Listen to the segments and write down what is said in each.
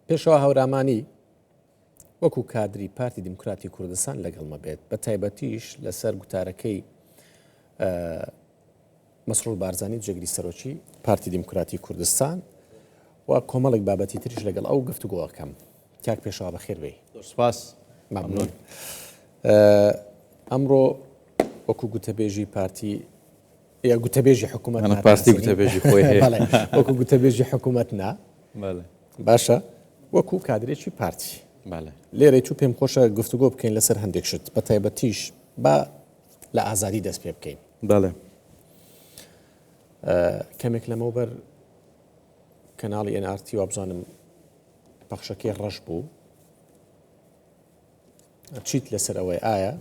پێشەوا هەورامانی وەکو کادری پارتی دیموکراتی کوردستان لەگەڵمە بێت بە تایبەتیش لەسەر گوتارەکەی مەسرور بارزانی جێگری سەرۆکی پارتی دیموکراتی کوردستان و کۆمەڵێک بابەتی تریش لەگەڵ ئەو گفتوگۆەکەم کاک پێشەوا بەخێر بێی. زۆر سپاس. مەمنون. ئەمڕۆ وەکو گوتەبێژی پارتی یا گوتەبێژی حکوومەت نا پارتی گوتەبێژی خۆی هەیە. بەڵێ وەکو گوتەبێژی حکوومەت نا. بەڵێ. باشە وەکو کادرێکی پارتی. بەڵێ. لێرەی تو پێم خۆشە گفتوگۆ بکەین لەسەر هەندێک شت بە تایبەتیش با لە ئازادی دەست پێ بکەین. بەڵێ. کەمێک لەمەوبەر کەناڵی NRT وابزانم پەخشەکەی ڕەش بوو چیت لەسەر ئەوەی ئایا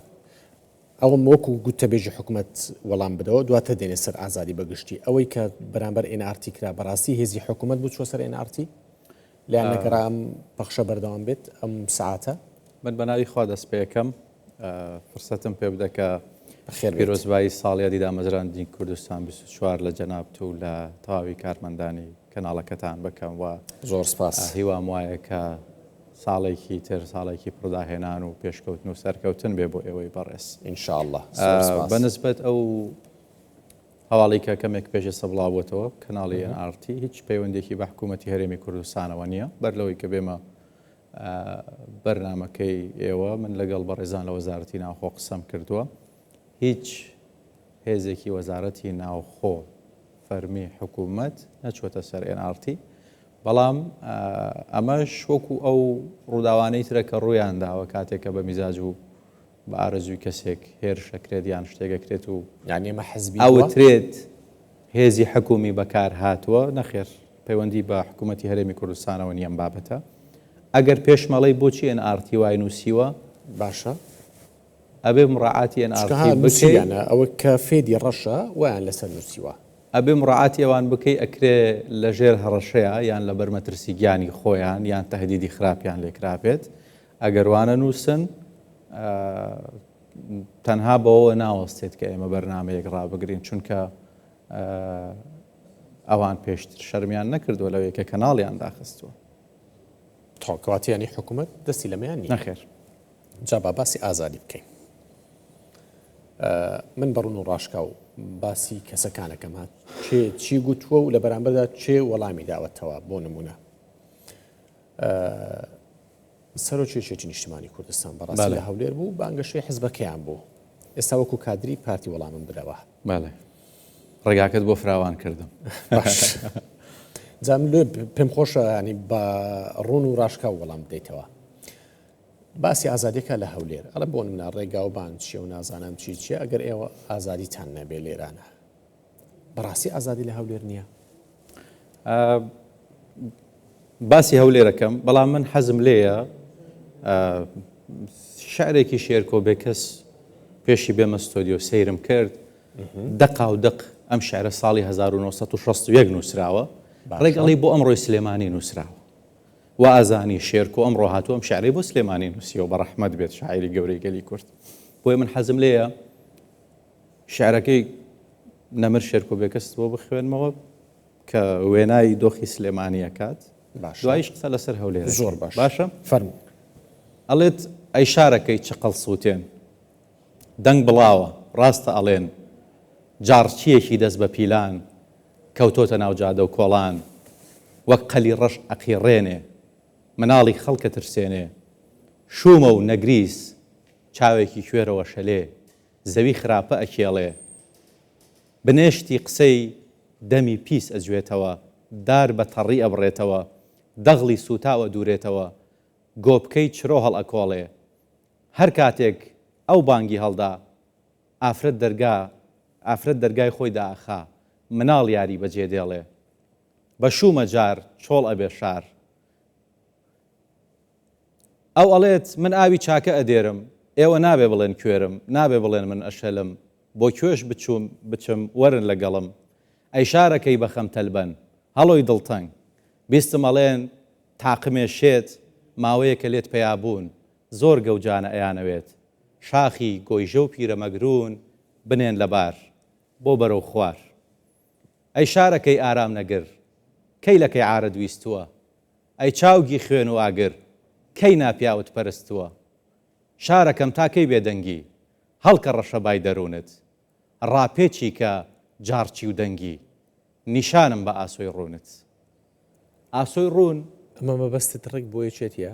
ئەوم وەکو گوتەبێژی حکومەت وەڵام بدەوە دواتر دێنێ سەر ئازادی بەگشتی ئەوەی کە بەرامبەر NRT کرا بەڕاستی هێزی حکوومەت بوو چوە سەر NRT لیان نەگەڕا ئەم پەخشە بەردەوام بێت ئەم سعاتە من بە ناوی خوا دەست پێکەم فرسەتم پێ بدە کە پیرۆزبایی ساڵیادی دامەزراندنی کوردستان 24 لە جەنابت و لە تەواوی کارمەندانی کەناڵەکەتان بکەم و زۆر سپاس. هیوام وایە کە ساڵێکی تر ساڵێکی پڕداهێنان و پێشکەوتن و سەرکەوتن بێ بۆ ئێوەی بەڕێز. ان شاء اللە. زۆر سپاس. بە نسبەت ئەو هەواڵی کە کەمێک پێش ئێستا بڵاو بۆتەوە کەناڵی NRT هیچ پەیوەندێکی بە حکوومەتی هەرێمی کوردستانەوە نییە بەر لەوەی کە بێمە بەرنامەکەی ئێوە من لەگەڵ بەڕێزان لە وەزارەتی ناوخۆ قسەم کردووە هیچ هێزێکی وەزارەتی ناوخۆ فەرمی حکوومەت نەچووەتە سەر NRT بەڵام ئەمەش وەکو ئەو ڕووداوانەی ترە کە ڕوویان داوە کاتێک کە بە میزاج و بە ئارەزووی کەسێک هێرش ئەکرێت یان شتێک ئەکرێت و یانی ئەمە حزبی بووە؟ ئەوترێت هێزی حکوومی بەکار هاتووە، نەخێر پەیوەندی بە حکوومەتی هەرێمی کوردستانەوە نییە ئەم بابەتە. ئەگەر پێشمەڵەی بۆچی ئێن ئاڕ تی وای نووسیوە؟ باشە. ئەبێ مڕاعاتی ئێن ئاڕ چونکە تی ها بکەی. نووسیویانە ئەوە کە فێدی ڕەشە وایان لەسەر نووسیوە. ئەبێ مڕاعاتی ئەوان بکەی ئەکرێ لە ژێر هەڕەشەیا یان لەبەر مەترسی گیانی خۆیان یان تەهدیدی خراپیان لێکرابێت ئەگەر وانەنووسن تەنها بەوەوە ناوەستێت کە ئێمە بەرنامەیەک ڕابگرین چونکە ئەوان پێشتر شەرمیان نەکردووە لەوەی کە کەناڵیان داخستووە. تەواو کەواتە یانی حکوومەت دەستی لەمەیان نییە؟ نەخێر. جا با باسی ئازادی بکەین. من بە ڕوون و ڕاشکاو باسی کەسەکانەکەم ها چێ چی گوتووە و لە بەرامبەردا چێ وەڵامی داوەتەوە بۆ نمونە سەرۆکی یەکێتی نیشتیمانی کوردستان بەڕاستی لە هەولێر بوو بانگەشەی حزبەکەیان بوو ئێستا وەکو کادری پارتی وەڵامم بدەوە. بەڵێ ڕێگاکەت بۆ فراوان کردم. باش جا من لێ پێم خۆشە ینی بە ڕوون و ڕاشکاو وەڵام بدەیتەوە. باسی ئازادیەکە لە هەولێر ئەڵێ بۆ نمونە ڕێگاوبان چیە و نازانم چی چیە ئەگەر ئێوە ئازادیتان نەبێ لێرانە بەڕاستی ئازادی لە هەولێر نییە؟ باسی هەولێرەکەم بەڵام من حەزم لێیە شعرێکی شێرکۆ بێکەس پێشی بێمە ستۆدیۆ سەیرم کرد دەقا و دەق ئەم شعرە ساڵی 1961 نووسراوە ڕێک ئەڵێی بۆ ئەمڕۆی سلێمانی نووسراوە و ئازانی شێرکۆ ئەمڕۆ هاتووە ئەم شعرەی بۆ سلێمانی نووسیەوە بە ڕەحمەت بێت شاعری گەورەی گەلی کورد بۆیە من حەزم لێیە شعرەکەی نەمر شێرکۆ بێکەست بۆ بخوێنمەوە کە وێنای دۆخی سلێمانی ئەکات باشە. دواییش قسە لەسەر هەولێر ئەکەین. زۆر باش. باشە؟ فەرموو. ئەڵێت ئەی شارەکەی چەقەڵ سووتێن دەنگ بڵاوە ڕاستە ئەڵێن جاڕچییەکی دەست بە پیلان کەوتۆتە ناو جادە و کۆڵان وەک قەلی ڕەش ئەقیڕێنێ مناڵی خەڵک ئەترسێنێ شوومە و نەگریس چاوێکی کوێرەوە شەلێ زەوی خراپە ئەکێڵێ بنێشتی قسەی دەمی پیس ئەجوێتەوە، دار بە تەڕی ئەبڕێتەوە، دەغڵی سووتاو ئەدوورێتەوە، گۆپکەی چرۆ هەڵئەکۆڵێ. هەر کاتێک ئەو بانگی هەڵدا، ئافرەت دەرگا ئافرەت دەرگای خۆی دائەخا، مناڵ یاری بەجێ دێڵێ. بە شوومە جار چۆڵ ئەبێ شار. ئەو ئەڵێت من ئاوی چاکە ئەدێرم، ئێوە نابێ بڵێن کوێرم، نابێ بڵێن من ئەشەلم، بۆ کوێش بچوم بچم وەرن لە گەڵم ئەی شارەکەی بە خەم تەلبەن هەڵۆی دڵتەنگ بیستم ئەڵێن تاقمێ شێت ماوەیەکە لێت پەیا بوون زۆر گەوجانە ئەیانەوێت شاخی گۆیژە و پیرەمەگروون بنێن لە بار بۆ بەرەو خوار ئەی شارەکەی ئارام نەگر کەی لە کەی عارەت ویستووە. ئەی چاوگی خوێن و ئاگر، کەی ناپیاوت پەرستووە؟ شارەکەم تا کەی بێدەنگی؟ هەڵکە ڕەشەبای دەروونت. ڕاپێچی کە جاڕچی و دەنگی. نیشانم بە ئاسۆی ڕوونت. ئاسۆی ڕوون. ئەمە مەبەستت ڕێک بۆ یەکێتیە؟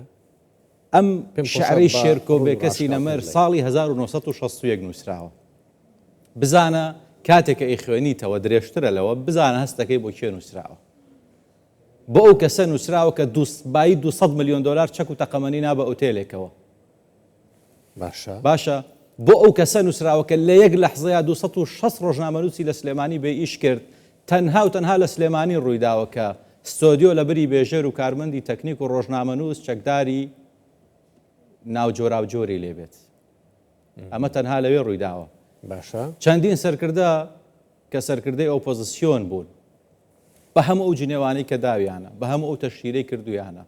ئەم پێم خۆشە شعرەی بە شێرکۆ ڕوون و بێکەسی ڕاشکاو پێم نەمر بڵێی. ساڵی 1961 نووسراوە. بزانە کاتێک کە ئەیخوێنیتەوە درێژترە لەوە، بزانە هەستەکەی بۆ کێ نووسراوە. بۆ ئەو کەسە نووسراوە کە دوو بایی 200 ملیۆن دۆلار چەک و تەقەمەنی نا بە ئوتێلێکەوە. باشە. باشە بۆ ئەو کەسە نووسراوە کە لە یەک لەحزەیا 260 ڕۆژنامەنووسی لە سلێمانی بێ ئیش کرد، تەنها و تەنها لە سلێمانی ڕوویداوە کە ستۆدیۆ لە بری بێژەر و کارمەندی تەکنیک و ڕۆژنامەنووس چەکداری ناو جۆراوجۆری لێ بێت. ئەمە تەنها لەوێ ڕوویداوە. باشە. چەندین سەرکردە کە سەرکردەی ئۆپۆزسیۆن بوون بە هەموو ئەو جنێوانەی کە داویانە، بە هەموو ئەو تەشهیرەی کردوویانە،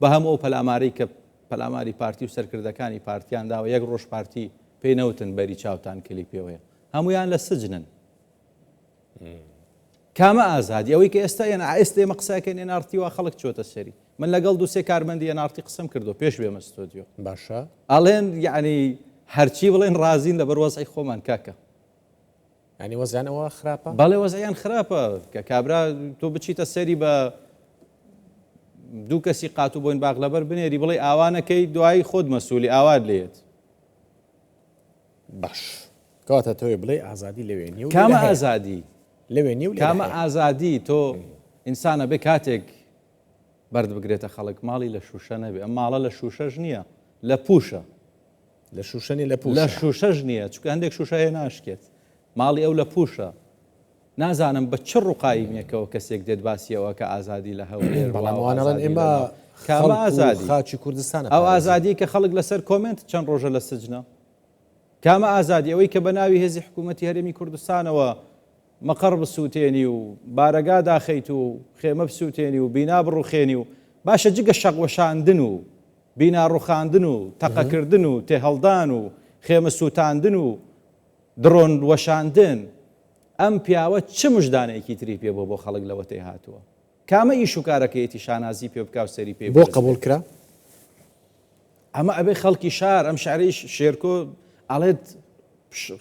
بە هەموو ئەو پەلامارەی کە پەلاماری پارتی و سەرکردەکانی پارتیان داوە، یەک ڕۆژ پارتی پێی نەوتن بەری چاوتان کلی پێوەیە. هەموویان لە سجنن. کامە ئازادی؟ ئەوەی کە ئێستا ئێن ئێستا ئێمە قسەکەین NRT وا خەڵک چۆتە سەری. من لەگەڵ دوو سێ کارمەندی NRT قسەم کردو پێش بێمە ستۆدیۆ. باشە. ئەڵێن یعنی هەرچی بڵێن ڕازین لەبەر وەزعی خۆمان کاکە. یانی وەزعیان ئەوە خراپە؟ بەڵێ وەزعیان خراپە کە کابرا تۆ بچیتە سەری بە دوو کەسی قات و بۆین باغ لەبەر بنێری بڵێ ئاوا نەکەی دوایی خۆت مەسوولی ئاوات لێت. باش کەواتە تۆی بڵێ ئازادی لەوێ نیە و کامە ئازادی لەوێ نیە و کامە ئازادی تۆ ئینسانە بێ کاتێک بەرد بگرێتە خەڵک ماڵی لە شوشە نەبێ ئەم ماڵە لە شوشەش نییە لە پوشە لە شوشە نیە لە پوشە. لە شوشەش نیە چونکە هەندێک شوشە هەیە ناشکێت ماڵی ئەو لە پوشە نازانم بە چ ڕوقایمیەکەوە کەسێک دێت باسی ئەوە کە ئازادی لە هەولێر بەڵام ئەوان ئەڵێن ئێمە کامە ئازادی خاکی کوردستانە ئەو ئازادی کە خەڵک لەسەر کۆمێنت چەند ڕۆژە لە سجنە کامە ئازادی ئەوەی کە بە ناوی هێزی حکوومەتی هەرێمی کوردستانەوە مەقەڕ بسووتێنی و بارەگا داخەیت و خێمە بسووتێنی و بینا بڕوخێنی و باشە جگە شەق وەشاندن و بینا ڕوخاندن و تەقەکردن و تێهەڵدان و خێمە سووتاندن و دڕۆن وەشاندن، ئەم پیاوە چ مژدانێکی تری پێ بووە بۆ خەڵک لەوەتەی هاتووە؟ کامە ئیش و کارەکەیەتی شانازی پێ بکا و سەری پێی بۆ بەرز قبوڵ بێت؟ کرا؟ ئەمە ئەبێ خەڵکی شار، ئەم شعرەی شێرکۆ ئەڵێت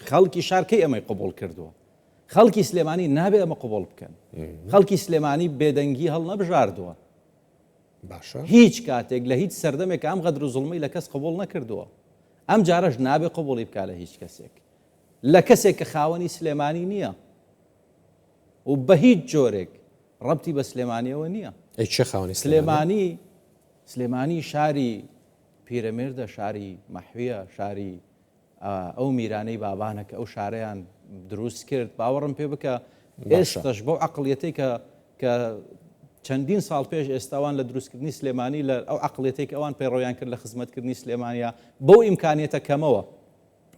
خەڵکی شار کەی ئەمەی قبوڵ کردووە؟ خەڵکی سلێمانی نابێ ئەمە قبوڵ بکەن. خەڵکی سلێمانی بێدەنگی هەڵنەبژاردووە. باشە. هیچ کاتێک لە هیچ سەردەمێک ئەم غەدر و زوڵمەی لە کەس قبوڵ نەکردووە. ئەم جارەش نابێ قبوڵی بکا لە هیچ کەسێک. لە کەسێک کە خاوەنی سلێمانی نییە و بە هیچ جۆرێک ڕەبتی بە سلێمانیەوە نییە. ئەی کێ خاوەنی سلێمانیە؟ سلێمانی سلێمانی شاری پیرەمێردە، شاری مەحویە، شاری ئەو میرانەی بابانە کە ئەو شارەیان دروست کرد باوەڕم پێ بکە ئێستش بەو عقلیەتەی کە کە چەندین ساڵ پێش ئێستاوان لە دروستکردنی سلێمانی لە ئەو عقلیەتێک ئەوان پەیڕەویان کرد لە خزمەتکردنی سلێمانیا بەو ئیمکانیەتە کەمەوە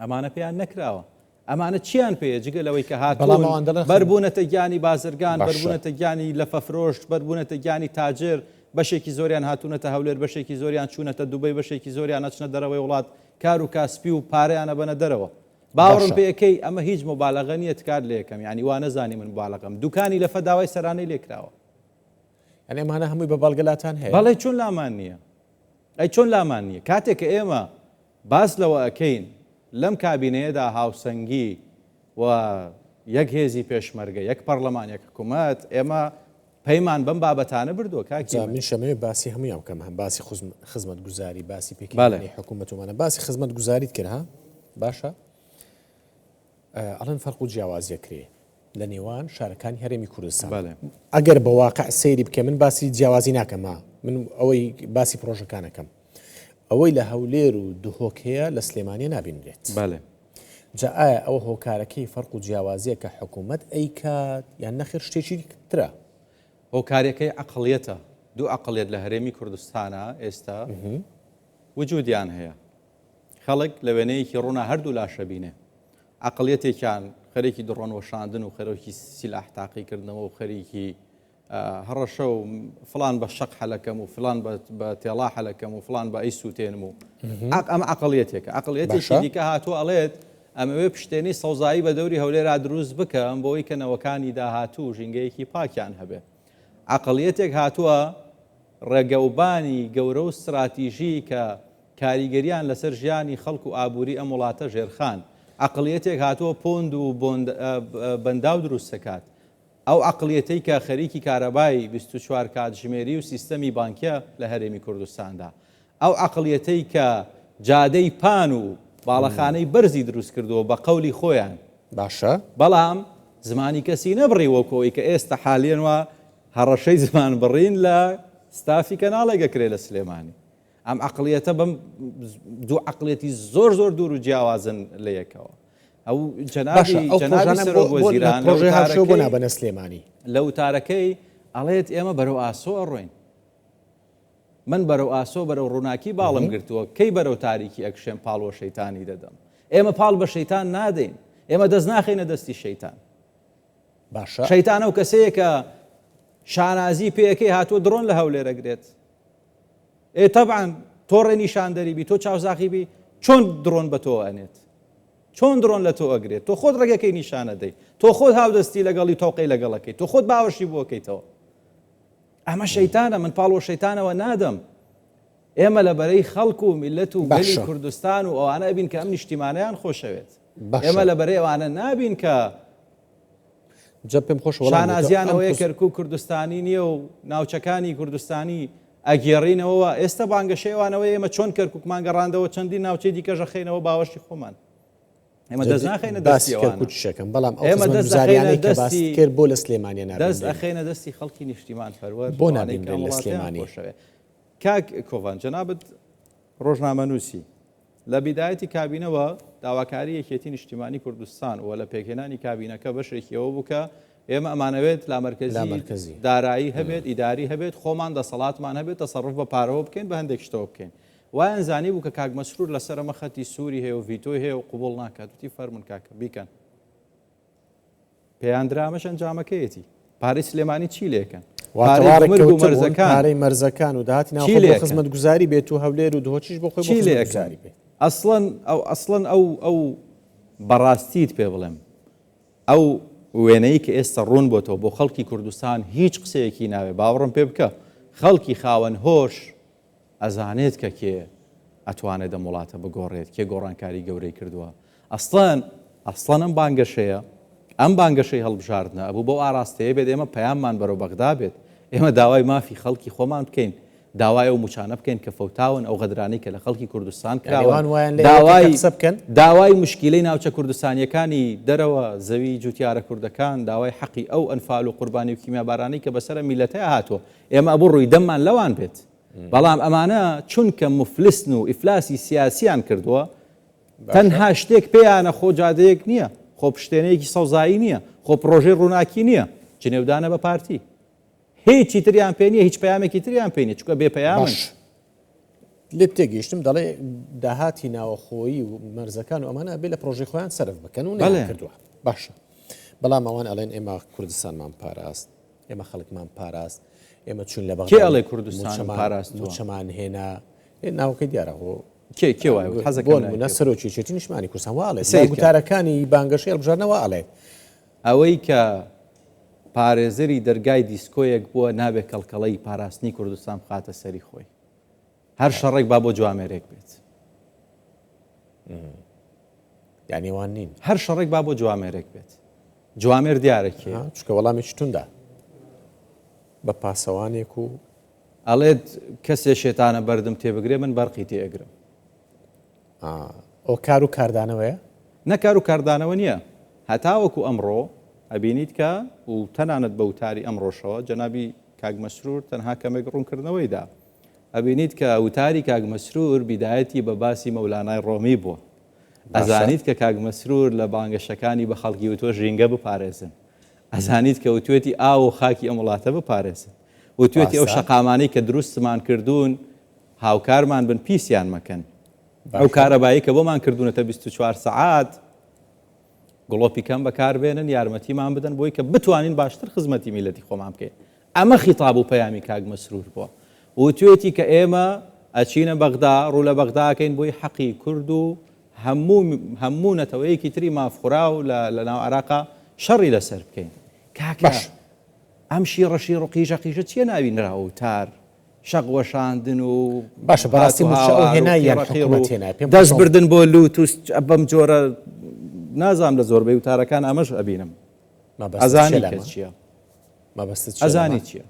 ئەمانە پێیان نەکراوە ئەمانە چیان پێیە جگە لەوەی کە هاتوون بەربوونەتە گیانی بازرگان بەربوونەتە گیانی لەفەفرۆش بەربوونەتە گیانی تاجر بەشێکی زۆریان هاتوونەتە هەولێر بەشێکی زۆریان چوونەتە دوبەی بەشێکی زۆریان ئەچنە دەرەوەی وڵات کار و کاسپی و پارەیان ئەبەنە دەرەوە باوەڕم باشە. پێ ئەکەی ئەمە هیچ موبالەغە نیە تکات لێ ئەکەم یانی وا نەزانی من موبالەغەم دوکانی لەفە داوای سەرانەی لێ کراوە. یانی ئەمانە هەمووی بە بەڵگە لاتان هەیە؟ بەڵێ چۆن لامان نییە ئەی چۆن لامان نییە کاتێک کە ئێمە باس لەوە ئەکەین لەم کابینەیەدا هاوسەنگی و یەک هێزی پێشمەرگە یەک پەڕلەمان یەک حکوومەت ئێمە پەیمان بەم بابەتانە بردووە کاکی جا من. منیش ئەمەوێ باسی هەموویان بکەم هەم باسی خزمەتگوزاری باسی بەڵێ. پێکهێنانی حکوومەت ومانە باسی خزمەتگوزاریت کرد ها باشە ئەڵێن فەرق و جیاوازیە کرێ لە نێوان شارەکانی هەرێمی کوردستان بەڵێ. ئەگەر بە واقع سەیری بکە من باسی جیاوازی ناکەم ها من ئەوەی باسی پرۆژەکانەکەم ئەوەی لە هەولێر و دهۆک هەیە لە سلێمانیە نابینرێت. بەڵێ. جا ئایا ئەوە هۆکارەکەی فەرق و جیاوازیە کە حکومەت ئەیکات یان نەخێر شتێکی ترە؟ هۆکارەکەی عەقڵیەتە، دوو عەقڵیەت لە هەرێمی کوردستانا ئێستا وجودیان هەیە، خەڵک لە وێنەیەکی ڕوونا هەردوو لاش ئەبینێ، عەقڵیەتێکیان خەرێکی دڕۆن وەشاندن و خەرۆکی سیلاح تاقیکردنەوە و خەریکی هەڕەشە و فڵان بە شەق حەلەکەم و فلان بە تێڵا حەلەکەم و فڵان بە ئەی سووتێنم و ئەم عقلیەتێکە عقلیەتێکی دیکە هاتووە ئەڵێت ئەمەوێ پشتێنی سەوزایی بە دەوری هەولێرا دروست بکەم بۆی کە نەوەکانی داهاتوو ژینگەیەکی پاکیان هەبێ عقلیەتێک هاتووە. ڕێگەوبانی گەورە و ستراتیژی کە کاریگەریان لەسەر ژیانی خەڵک و ئابووری ئەم وڵاتە ژێرخان، عەقڵیەتێک هاتووە پۆند و بەنداو دروست دەکات، ئەو عەقڵیەتەی کە خەریکی کارەبای 24 کاتژمێری و سیستەمی بانکیە لە هەرێمی کوردستاندا، ئەو عەقڵیەتەی کە جادەی پان و باڵەخانەی بەرزی دروست کردووە بە قەولی خۆیان. باشە. بەڵام زمانی کەسی نەبڕی وەکو ئەوەی کە ئێستا حالیەن وا هەڕەشەی زمان بڕین لە ستافی کەناڵێک ئەکرێ لە سلێمانی. ئەم عەقڵیەتە بەم دوو عەقڵیەتی زۆر زۆر دوور و جیاوازن لە یەکەوە. ئەو جەنابی جەنابی سەرۆک وەزیران لە وتارەکەی نابەنە سلێمانی لە وتارەکەی ئەڵێت ئێمە بەرەو ئاسۆ ئەڕۆین. من بەرەو ئاسۆ بەرەو ڕووناکی باڵم گرتووە کەی بەرەو تاریکی ئەکشێم پاڵ وە شەیتانی دەدەم. ئێمە پاڵ بە شەیتان نادەین. ئێمە دەست ناخەینە دەستی شەیتان. باشە. شەیتان ئەو کەسەیە کە شانازی پێیەکەی هاتووە دڕۆن لە هەولێر ئەگرێت. ئێ تەبعەن تۆ ڕێ نیشاندەری بی تۆ چاوساخی بی چۆن دڕۆن بە تۆ ئەنێت چۆن دڕۆن لە تۆ ئەگرێت تۆ خۆت ڕێگەکەی نیشانەدەی تۆ خۆت هاودەستی لەگەڵی تۆقەی لەگەڵەکەی تۆ خۆت باوەشی بۆکەیتەوە ئەمە شەیتانە من پاڵ وە شەیتانەوە نادەم ئێمە لە بەرەی خەڵک و میلەت و گەلی کوردستان و ئەوانە ئەبین کە ئەم نیشتیمانیان خۆشەوێت ئێمە لە بەرەی ئەوانە نابین کە جا پێم خۆشە وەڵام بدەیتەوە. شانازیان ئەوەیە کەرکوک کوردستانی نییە و ناوچەکانی کوردستانی ئەگێڕینەوە، ئێستا بانگەشەی ئەوانەوەیە ئێمە چۆن کەرکوکمان گەڕاندەوە چەندین ناوچەی دیکەش ئەخەینەوە باوەشی خۆمان. ئێمە دەست ناخەینە دەستی باسی ئەوانە. کەرکوکیش ئەکەم بەڵام ئەو ئێمە دەست خزمەتگوزاریانەی ئەخەینە کە باست دەستی کرد بۆ لە سلێمانیە دەست نابینرێن؟ ئەخەینە دەستی خەڵکی نیشتیمان پەروەر بۆ ئەوانەی کە نابینرێن ئەم لە وڵاتەیان سلێمانی؟ خۆشەوێ. کاک کۆڤان جەنابت ڕۆژنامەنووسی. لە بیدایەتی کابینەوە داواکاری یەکێتی نیشتیمانی کوردستان و لە پێکهێنانی کابینەکە بەشێکی ئەوە بوو کە ئێمە ئەمانەوێت لامەرکەزی دارایی هەبێت، ئیداری هەبێت، خۆمان دەسەڵاتمان هەبێت، تەسەروف بە پارەوە بکەین، بە هەندێک شتەوە بکەین. وایان زانی بوو کە کاک مەسرور لەسەر ئەمە خەتی سووری هەیە و ڤیتۆی هەیە و قبوڵ ناکات. وتی فەرموون کاکە بیکەن. پێیان درا ئەمەش ئەنجامەکەیەتی. پارەی سلێمانی چی لێکەن؟ پارەی گومرگ و مەرزەکان پارەی مەرزەکان و داهاتی ناوخۆ بۆ خزمەتگوزاری بێت و هەولێر و دهۆکیش بۆ خۆی بۆ خزمەتگوزاری بێت. ئەسڵەن ئەو ئەسڵەن ئەو ئەو بەڕاستیت پێ بڵێم ئەو وێنەی کە ئێستا ڕوون بۆتەوە بۆ خەڵکی کوردستان هیچ قسەیەکی ناوێ باوەڕم پێ بکە خەڵکی خاوەن هۆش ئەزانێت کە کێ ئەتوانێت ئەم وڵاتە بگۆڕێت، کێ گۆڕانکاری گەورەی کردووە. ئەسڵەن ئەسڵەن ئەم بانگەشەیە، ئەم بانگەشەی هەڵبژاردنە ئەبوو بەو ئاراستەیە بێت ئێمە پەیاممان بەرەو بەغدا بێت، ئێمە داوای مافی خەڵکی خۆمان بکەین، داوای ئەو مووچانە بکەین کە فەوتاون، ئەو غەدرانەی کە لە خەڵکی کوردستان کراون، داوای داوای موشکیلەی ناوچە کوردستانییەکانی دەرەوە، زەوی جووتیارە کوردەکان، داوای حەقی ئەو ئەنفال و قوربانی و کیمیابارانەی کە بەسەر ئەم میللەتەیا هاتووە. ئێمە ئەبوو ڕووی دەممان لەوان بێت. بەڵام ئەمانە چونکە موفلسن و ئیفلاسی سیاسیان کردووە، تەنها شتێک پێیانە خۆ جادەیەک نییە، خۆ پشتێنەیەکی سەوزایی نییە، خۆ پڕۆژەی ڕووناکی نییە، جنێودانە بە پارتی. هیچی تریان پێ نییە، هیچ پەیامێکی تریان پێ نییە، چونکە بێ پەیامن. باش لێت تێگەیشتم دەڵێ داهاتی ناوەخۆیی و مەرزەکان و ئەمانە ئەبێ لە پرۆژەی خۆیان سەرف بکەن و نەیانکردووە. باشە بەڵام ئەوان ئەڵێن ئێمە کوردستانمان پاراست. ئێمە خەڵکمان پاراست، ئێمە چوین لە بەغدا کێ ئەڵێ کوردستانم پاراستووە؟ مووچەمان هێنا، ناوەکەی دیارە خۆ کێ کێ وای وت؟ حەزەکەم بۆ نموونە سەرۆکی یەکێتی نیشتمانی کوردستان وا ئەڵێت، لە گوتارەکانی بانگەشەی هەڵبژاردنە وا ئەڵێت. ئەوەی کە پارێزەری دەرگای دیسکۆیەک بووە نابێ کەڵکەڵەی پاراستنی کوردستان بخاتە سەری خۆی. هەر شەڕێک با بۆ جوامێرێک بێت. یانی وان نین. هەر شەڕێک با بۆ جوامێرێک بێت. جوامێر دیارە کێیە؟ چونکە وەڵامێکی توندە بە پاسەوانێک و. ئەڵێت کەسێ شێتانە بەردم تێبگرێ من بەرقی تێ ئەگرم. ئەوە کار و کاردانەوەیە؟ نە کار و کاردانەوە نییە. هەتاوەکو ئەمڕۆ ئەبینیت کە و تەنانەت بە وتاری ئەمڕۆشەوە جەنابی کاک مەسرور تەنها کەمێک ڕوونکردنەوەی دا. ئەبینیت کە وتاری کاک مەسرور بیدایەتی بە باسی مەولانای ڕۆمی بووە. ئەزانیت کە کاک مەسرور لە بانگەشەکانی بە خەڵکی وتووە ژینگە بپارێزن. ئەزانیت کە وتوێتی ئاو و خاکی ئەم وڵاتە بپارێزن. وتوێتی ئەو شەقامانەی کە دروستمان کردوون هاوکارمان بن پیسیان مەکەن. ئەو کارەبایەی کە بۆمان کردوونەتە 24 سەعات گڵۆپی کەم بەکاربێنن یارمەتیمان بدەن بۆی کە بتوانین باشتر خزمەتی میللەتی خۆمان بکەین. ئەمە خیتاب و پەیامی کاک مەسرور بووە. وتوێتی کە ئێمە ئەچینە بەغدا، ڕوو لە بەغدا ئەکەین بۆی حەقی کورد و هەموو هەموو نەتەوەیەکی تری مافخوراو لە لە ناو عێراقا شەڕی لەسەر بکەین. کاکە باش. ئەم شیڕە شیڕ و قیژە قیژە چیە ناوی نراوە وتار؟ شەق وەشاندن و باشە بەڕاستی مووچە ئەو هێنای یان حکوومەت هێنای پێم دەست بردن بۆ لوت و بەم جۆرە نازانم لە زۆربەی وتارەکان ئەمەش ئەبینم ئەزانی کە چییە مەبەستت ئەزانی چییە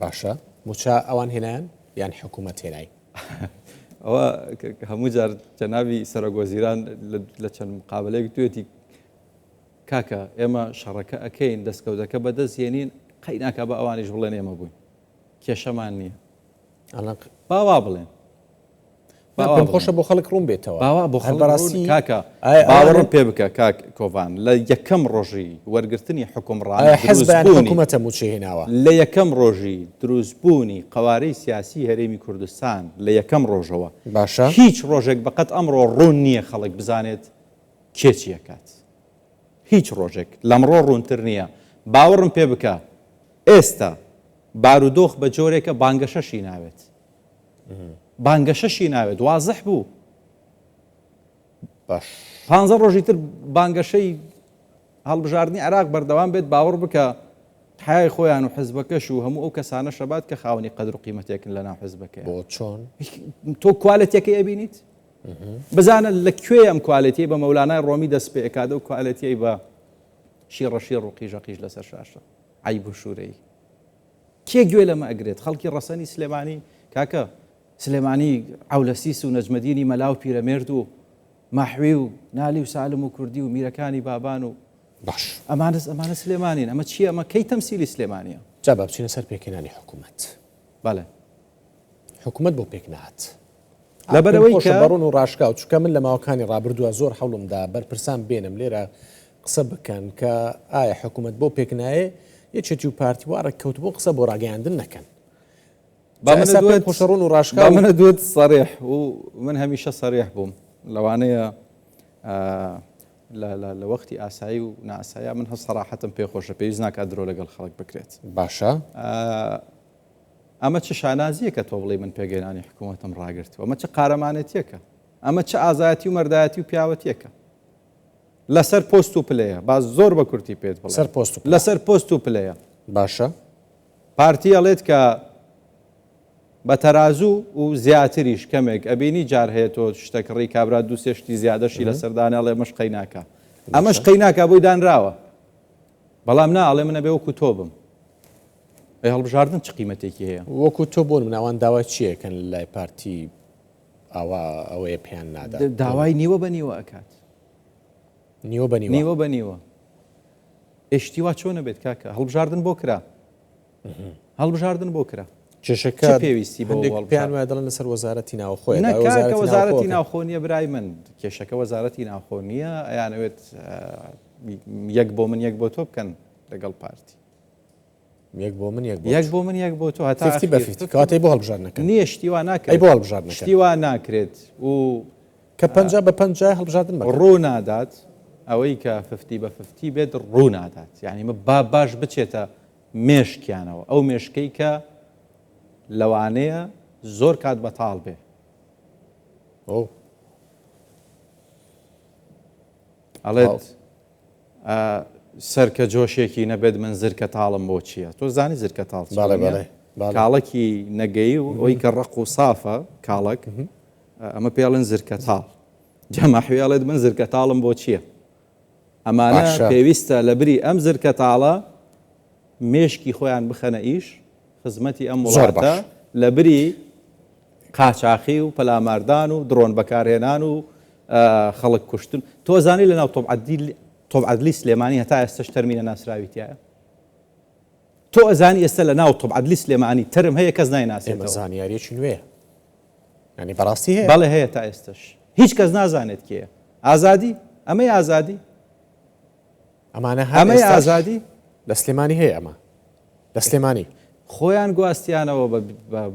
باشە مووچە ئەوان هێنایان یان حکوومەت هێنای ئەوە هەموو جار جەنابی سەرۆک وەزیران لە چەند مقابلەیەک توێتی کاکە ئێمە شەڕەکە ئەکەین دەستکەوتەکە بەدەست یێنین قەیناکە بە ئەوانیش بڵێن ئێمە بووین کێشەمان نییە با وا بڵێن پێم خۆشە بۆ خەڵک ڕوون بێتەوە باوا بۆ خەڵک بەڕاستی کاکە باوەڕم پێ بکە کاک کۆڤان لە یەکەم ڕۆژی وەرگرتنی حکومڕانی حکوومەتە مووچەی هێناوە لە یەکەم ڕۆژی دروستبوونی قەوارەی سیاسی هەرێمی کوردستان لە یەکەم ڕۆژەوە باشە هیچ ڕۆژێک بەقەت ئەمڕۆ ڕوون نییە خەڵک بزانێت کێ چی ئەکات هیچ ڕۆژێک لەمڕۆ ڕوونتر نییە باوەڕم پێ بکە ئێستا بارودۆخ بە جۆرێکە بانگەشەشی ناوێت بانگەشەشی ناوێت وازح بوو باش پانزە ڕۆژی تر بانگەشەی هەڵبژاردنی عێراق بەردەوام بێت باوەڕ بکە حیای خۆیان و حزبەکەش و هەموو ئەو کەسانە شەبات کە خاوەنی قەدر و قیمەتێکن لە ناو حزبەکەی بۆ چۆن تۆ کوالێتیەکەی ئەبینیت بزانە لە کوێ ئەم کوالێتی بە مەولانای ڕۆمی دەست پێ ئەکات و کوالێتیەی بە شیڕەشیڕ و قیژەقیژ لەسەر شاشە عەیب و شوورەیی. کێ گوێ لەمە ئەگرێت؟ خەڵکی ڕەسەنی سلێمانی کاکە سلێمانی عەولەسیس و نەجمەدینی مەلا و پیرەمێرد و مەحوی و نالی و سالم و کوردی و میرەکانی بابان و باش ئەمانە ئەمانە سلێمانین ئەمە چییە ئەمە کەی تەمسیلی سلێمانیە؟ جا با بچینە سەر پێکهێنانی حکوومەت. بەڵێ. حکوومەت بۆ پێک نەهات؟ لەبەرئەوەی کە. بە ڕوون و ڕاشکاو، چونکە من لە ماوەکانی ڕابردووە زۆر هەوڵم دا بەرپرسان بێنم لێرە قسە بکەن کە ئایا حکوومەت بۆ پێک نایێ، یەکێتی و پارتی وا ڕێککەوتبوون قسە بۆ ڕاگەیاندن نەکەن. با جا منە ئێستا پێم دوت خۆشە ڕوون و با ڕاشکاو. منە دوت سەریح و من هەمیشە سەریح بووم لەوانەیە لە لە لە وەختی ئاسایی و نائاساییا من هەر سەراحەتم پێ خۆشە پێویست ناکات درۆ لەگەڵ خەڵک بکرێت. باشە. ئەمە چ شانازییەکە تۆ بڵێی من پێکهێنانی حکوومەتم ڕاگرتووە؟ ئەمە چ قارەمانێتییەکە؟ ئەمە چ ئازایەتی و مەردایەتی و پیاوەتییەکە؟ لەسەر پۆست و پلەیە. با زۆر بە کورتی پێت بڵێم. سەر پۆست و پلە. لەسەر پۆست و پلەیە. باشە. پارتی ئەڵێت کە بە تەرازوو و زیاتریش کەمێک ئەبینی جار هەیە تۆ شتە کڕی کابرا دوو سێ شتی زیادەشی لەسەر دانێ ئەڵێ ئەمەش قەی ناکا. ئەمەش قەی ناکا بۆی دانراوە. بەڵام نا ئەڵێ من ئەبێ وەکو تۆ بم. ئەی هەڵبژاردن چ قیمەتێکی هەیە؟ وەکو تۆ بۆ نمونە ئەوان داوای چی ئەکەن لە لای پارتی ئاوا ئەوەیە پێیان نادات؟ داوای نیوە بە نیوە ئەکات. نیوە بە نیوە؟ نیوە بە نیوە. ئێ شتی وا چۆن ئەبێت کاکە؟ هەڵبژاردن بۆ کرا؟ هەڵبژاردن بۆ کرا؟ کێشەکە چ پێویستی بەوە هەندێک پێیان وایە دەڵێن لەسەر وەزارەتی ناوخۆیە. نا کاکە وەزارەتی ناوخۆ نییە برای من. کێشەکە وەزارەتی ناوخۆ نییە ئەیانەوێت یەک بۆ من یەک بۆ تۆ بکەن لەگەڵ پارتی. یەک بۆ من یەک بۆ یەک بۆ من یەک بۆ تۆ هەتا fifty بە fifty کەواتە بۆ هەڵبژاردنەکە نییە شتی وا ناکرێت بۆ هەڵبژاردنەکە شتی وا ناکرێت و کە 50 بە 50 هەڵبژاردن بکەن ڕوو نادات ئەوەی کە fifty بە fifty بێت ڕوو نادات یعنی مە با باش بچێتە مێشکیانەوە ئەو مێشکەی کە لەوانەیە زۆر کات بەتاڵ بێ ئەو ئەڵێت سەرکە جۆشێکی نەبێت من زرکە تاڵم بۆ چییە؟ تۆ زانی زرکە تاڵ چییە؟ بەڵێ بەڵێ. کاڵەکی نەگەیی و ئەوی کە ڕەق و سافە کاڵەک ئەمە پێڵن زرکە تاڵ. جەماحوی ئەڵێت من زرکە تاڵم بۆ چییە؟ ئەمانە پێویستە لە بری ئەم زرکە تاڵە مێشکی خۆیان بخەنە ئیش خزمەتی ئەم وڵاتە لە بری قاچاخی و پەلاماردان و دڕۆن بەکارهێنان و خەڵک کوشتن تۆ زانی لە ناو تۆپ عەدلی سلێمانی هەتا ئێستش تەرمی نەناسراوی تایە تۆ ئەزانی ئێستا لە ناو تۆپ عەدلی سلێمانی تەرم هەیە کەس نایناسێتەوە زانیاریەکی نوێ ینی بەڕاستی هەیە بەڵێ هەیە تا ئێستش هیچ کەس نازانێت کێیە ئازادی ئەمەی ئازادی ئەمانە ئەمەی ئازادی لە سلێمانی هەیە ئەمە لە سلێمانی. خۆیان گواستیانەوە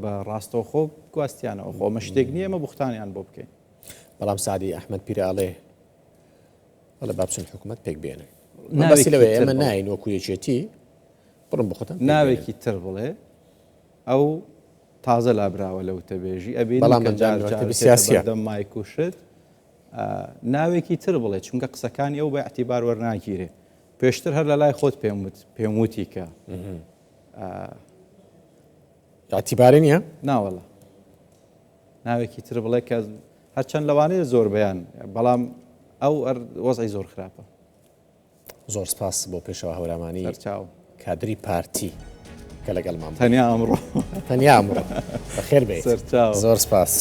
بە ڕاستەوخۆ گواستیانەوە خۆ ئەمە شتێک نییە ئێمە بوختانیان بۆ بکەین. بەڵام سەعدی ئەحمەد پیرە ئەڵێ ئەڵێ با بچن حکوومەت پێک بێنن. مەبەستی لەوەیە ئێمە ناین وەکو یەکێتی بڕۆن بۆ خۆتان ناوێکی تر بڵێ ئەو تازە لابراوە لە وتەبێژی ئەبینی بەڵام کە جار ئەندامی جار مەکتەبی دێتە سیاسیە. بەردەم مایک و شت ناوێکی تر بڵێ چونکە قسەکانی ئەو بە ئیعتیبار وەرناگیرێ پێشتر هەر لە لای خۆت پێم وت پێم وتی کە. ئیعتیباری نییە؟ ناوەڵا ناوێکی تر بڵێ کە هەرچەند لەوانەیە زۆر بەیان بەڵام ئەو وەزعی زۆر خراپە. زۆر سپاس بۆ پێشەوا هەورامانی سەرچاو. کادری پارتی کە لەگەڵمان بوو. تەنیا ئەمڕۆ. تەنیا ئەمڕۆ. بەخێر بێیت. سەرچاو. زۆر سپاس.